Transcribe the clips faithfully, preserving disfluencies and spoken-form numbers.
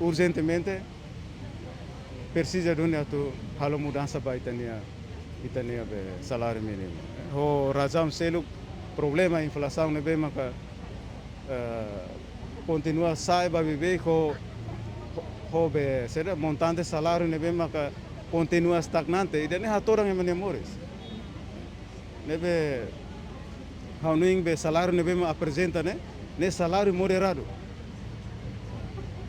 Urjentemente presiza duni atu halo mudansa ba ita-nia, ita-nia be saláriu mínimu. Ho razaun seluk, problema inflasaun ne'ebé maka, eh, kontinua sa'e ba beibeik ho, ho, ho be, saida, montante saláriu ne'ebé maka kontinua estagnante. Ida-ne'e hatodan ema nia moris. Ne'ebé ha'u hanoin be saláriu ne'ebé mak aprezenta ne'e, ne'e saláriu moderadu.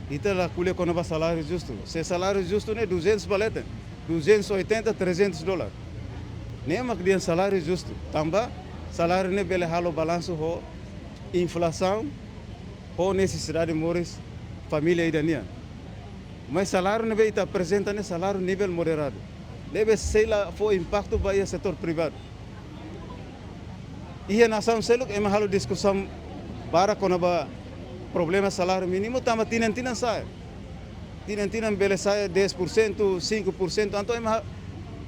Ita la ko'alia kona-ba saláriu justu. Se saláriu justu ne'e duzentos ba leten, duzentos e oitenta, trezentos dólar. Ne'e mak dehan saláriu justu. Tanba saláriu ne'e bele halo balansu ho inflasaun, ho nesesidade moris família ida nian. Mas saláriu ne'ebé ita aprezenta ne'e saláriu nivel moderadu. Ne'ebé sei la fó impaktu ba iha setór privadu. Iha nasaun seluk ema halo diskusaun barak kona-ba problema saláriu mínimu, tanba tinan-tinan sa'e. Tinan-tinan bele sa'e dez por cento, cinco por cento, entaun ema,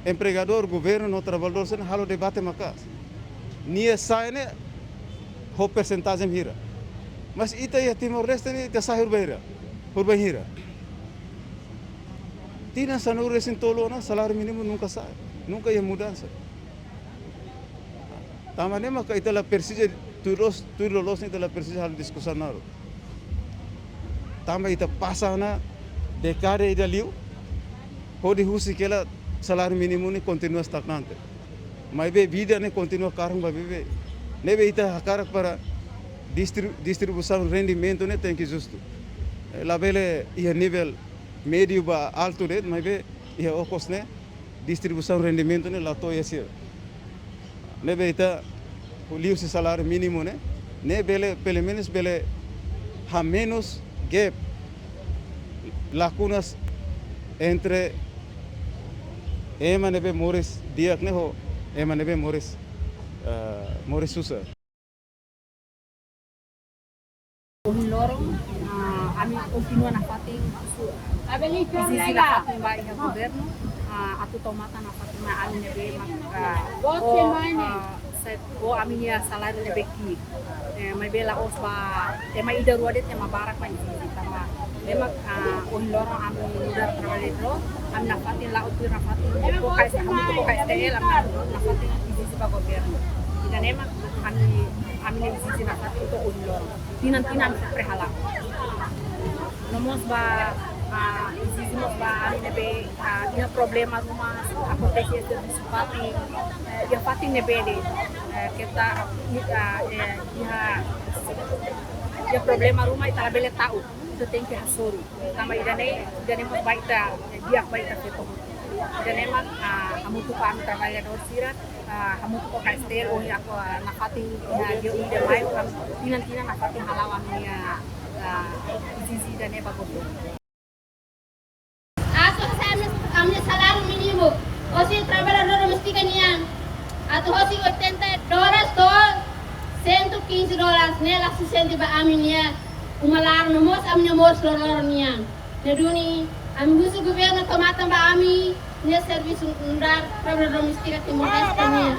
empregadór, governu no trabalhadór sira halo debate maka'as. Nia sa'e ne'e ho persentajen hira. Mas ita iha Timor-Leste ne'e ita sa'e horibainhira. Horibainhira. Tinan sanulu-resin-tolu ona saláriu mínimu nunka sa'e, nunka iha mudansa. Tanba ne'e maka ita la presiza, tuir loloos, tuir loloos ita la presiza halo diskusaun naruk. Tanba ita pasa ona dékada ida liu, hodi husik hela saláriu mínimu ne'e kontinua estagnante. Maibé vida ne'e kontinua karun ba beibeik. Ne'ebé ita hakarak para distri-, distribuisaun rendimentu ne'e tenke justu. Eh, labele iha nivel médiu ba altu de'it, maibé iha okos ne'e distribuisaun rendimentu ne'e la to'o iha sira. Ne'ebé ita liuhusi saláriu mínimu ne'e, ne'e bele, pelumenus bele hamenus gap, lakunas entre ema ne'ebé moris di'ak ne'e ho ema ne'ebé moris, eh, moris susar. Ohin loron, ah, ami kontinua nafatin su-, ezije nafatin ba iha governu, ah, atu tau matan nafatin mai ami ne'ebé mak, ah, ho, ah, se-, ho ami-nia saláriu ne'ebé ki'ik. Eh, maibé la'ós ba ema ida rua de'it, ema barak mak ezije tanba ne'e mak, ah, ohin loron ami nu'udar trabalhadór, ami nafatin la'o tuir nafatin, ho K S, hamutuk ho K S T L, ami nafatin ezije ba governu. Ida-ne'e mak ami, ami-nia ezije nafatin to'o ohin loron. Tinan-tinan sempre hala'o. No mós ba, ah, ezije mós ba ami ne'ebé, ah, iha problema ruma, akontese iha servisu fatin, eh, iha fatin ne'ebé de'it, eh, keta, ah, eh, iha, iha problema ruma ita labele ta'uk, ita tenke hasoru. Tanba ida-ne'e, ida-ne'e mós ba ita, eh, di'ak ba ita feto. Ida-ne'e mak, ah, hamutuk ho ami trabalhadór sira, ah, hamutuk ho K S T L, ohin aku, ah, nafatin, ah, dia udah mai, am, tinan-tinan nafatin hala'o ami-nia, ah, ezije ida-ne'e ba governu. Aso sai ami, ami saláriu mínimu, hosi trabalhadór doméstika nian, atu hosi oitenta dólares to'o cento e quinze dólares, ne'e la sufisiente ba ami-nia uma laran no mós ami-nia moris loroloron nian. Ne'e duni, ami husu governu tau matan ba ami-nia servisu nu'udar trabalhadór doméstika Timor-Leste nian.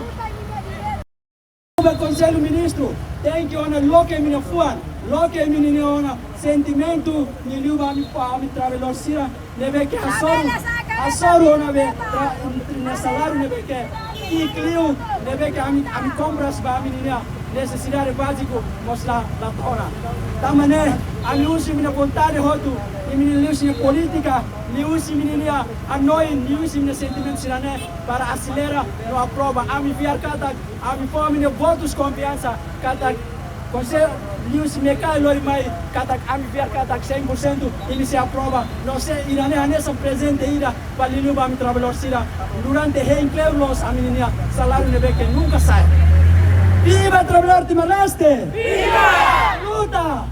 Ba Konsellu Ministru, tenke ona loke imi-nia fuan, loke imi-nia ona sentimentu, liuliu ba ami, ba ami trabalhadór sira ne'ebé ke hasoru, hasoru ona be tra-, nia saláriu ne'ebé ke ki'ik liu, ne'ebé ke ami, ami kompras ba ami-nia nesesidade báziku mós la, la to'o ona. Tanba ne'e, ami husu imi-nia vontade hotu, imi-nia liuhusi polítika, liuhusi imi-nia hanoin, liuhusi imi-nia sentimentu sira-ne'e para aselera no aprova. Ami fiar katak, ami fó imi-nia votus konfiansa katak Konsellu, liuhusi MK lori mai katak ami fiar katak cem por cento imi sei aprova. No se ida-ne'e hanesan prezente ida ba liuliu ba ami trabalhadór sira durante hein kleur loos ami-nia saláriu ne'ebé ke nunka sa'e. Viva trabalhadór Timor-Leste! Viva! Luta!